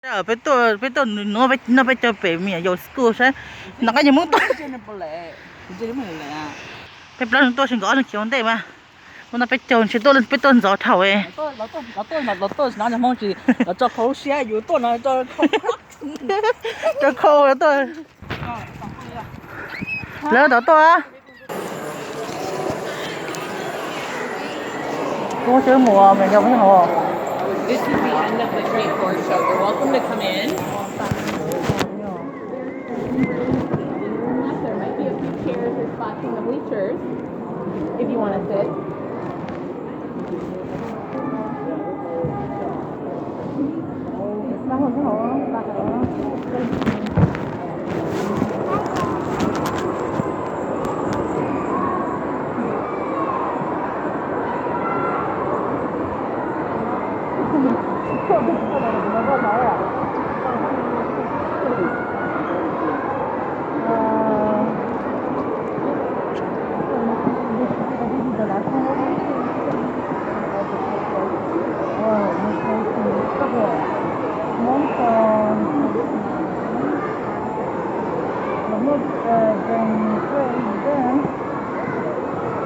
Peb tuaj, peb tuaj noj peb caug pem me nyuam yaus school saib nws qab nyias Hmoob tuaj. Peb plaub leeg tuaj tsis nkawd ob leeg khiav ua ntej mas. Muab noj peb caug ntshe tuaj, peb tuaj ntxov dhau. Tso khau tuaj. Lawv tau tuaj. Kuv tsis mus me nyuam hauv. This is the end of the twenty-fourth show. You're welcome to come in. There might be a few chairs or spots in the bleachers if you want to sit.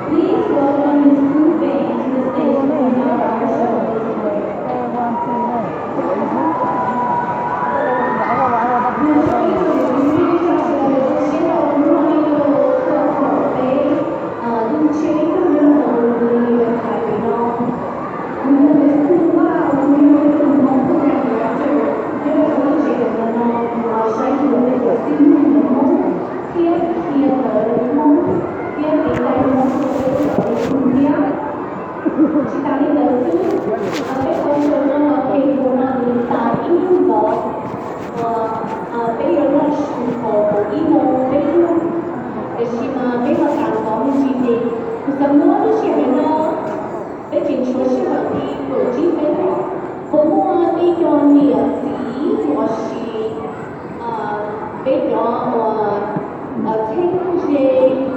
Please welcome Miss Pu Feng to the stage for another round of show. Nws tso ib tug ntawm tus tub tib tso sawv daws zoo siab rau hnub no ib tug khuam peb, tus tsheb tub nyob hauv Millennium Academy no. Nws yog Miss Pu Feng, nws yog ib tug Hmoob program director nyob rau lub tsev kawm ntawv no, nws los saib xyuas peb cov xib hwb Hmoob thiab qhia ntawv Hmoob thiab kev cai Hmoob rau peb cov me tub thiab. Tsis tas li ntawd xwb, peb qhov chaw no los phem npaum no nws tas ib hnub ntxov uas peb yuav noj su thaum kaum ib moos peb hnub, tiam sis mas peb ho tas ntxov me ntsis ces kuv xav muab lub sij hawm no peb tseem tshuav sij hawm li kaum tsib feeb, puas muaj tej cov niam txiv los sis peb cov uas txheeb ze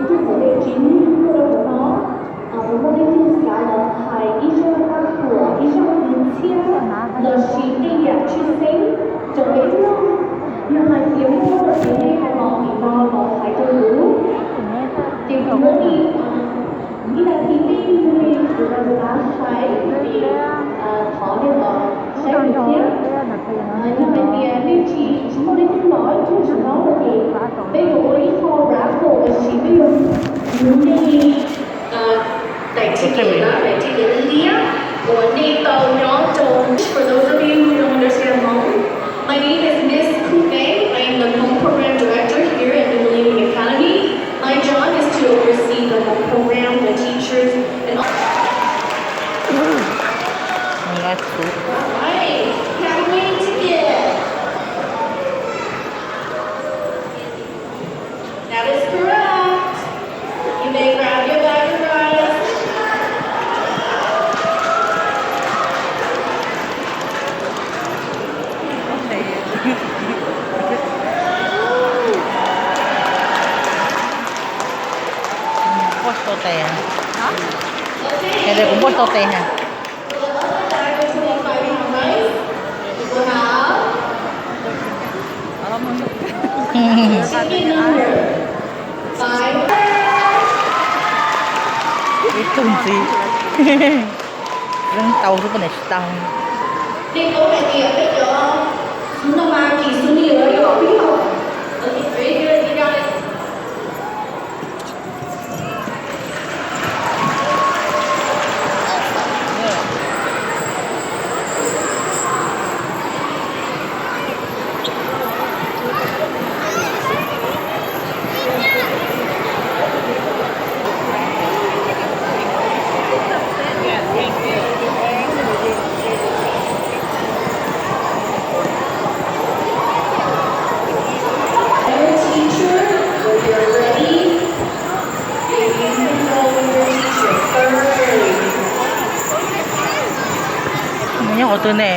tub hluas ntxhais tsis muaj rau hauv no, puas muaj leej twg xav los hais ib zaj paj huam, ib zaj kwv txhiaj los sis tej yam tshwj xeeb rau peb mloog? Yog hais tias muaj no ces nej ho los tim no los hais rau kuv. Ces kuv muab li ib nas this tej, kuv xav hais vim thov nej los saib kuv thiab. Yog hais tias nej tsis, tsis muaj leej twg los ib tug tsis no no ces peb yuav ua ib qho raffle los sis peb yuav muab nej daim ticket na, daim ticket ntiab uas nej tau nyob rau, for those of you who don't understand Hmong, my name is Miss Pu Feng. I am the Hmong Program Director here at New Millennium Academy. My job is to oversee the Hmong program, the teachers, and all. All right, grab your ticket. That is correct. You may grab your bag of rice. Npuaj tau tes. Ces kuv npuaj tau tes ha. Ib tug ntxiv. Leej tau xwb poj niam tsis tau. Your teacher, when you're ready, if you can go with your teacher first. Nyob hauv twg ne?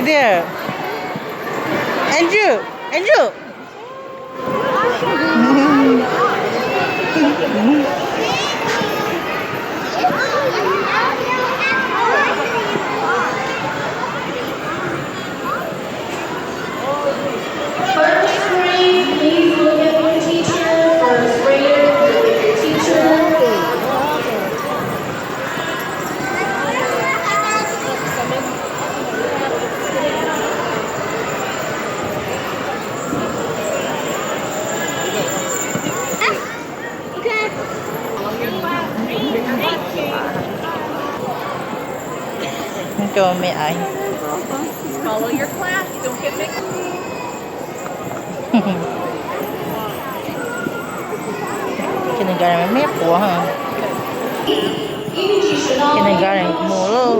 There. Andrew, Andrew. First grade, please look at your teacher. First grader, look at your teacher. Cho mẹ ấy. Follow your class. Don't get mixed. Kindergarten meb quav ha. Kindergarten mus lauj.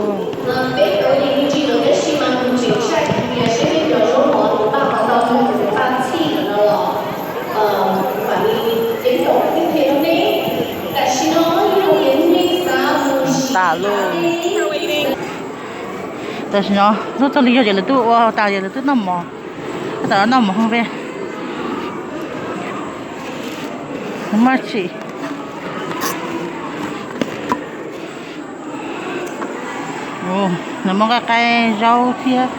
Tas lauj. Tam sim no lub txoj li yog ces lawv twb ua tas ces lawv twb noj mov. Tab tom noj mov hauv peb. Maj tsim. Nws muaj nqaij qaib zaub thiab.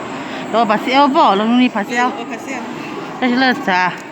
Lawv ua phav xev pom los ni phav xev. Tab sis lawv txav.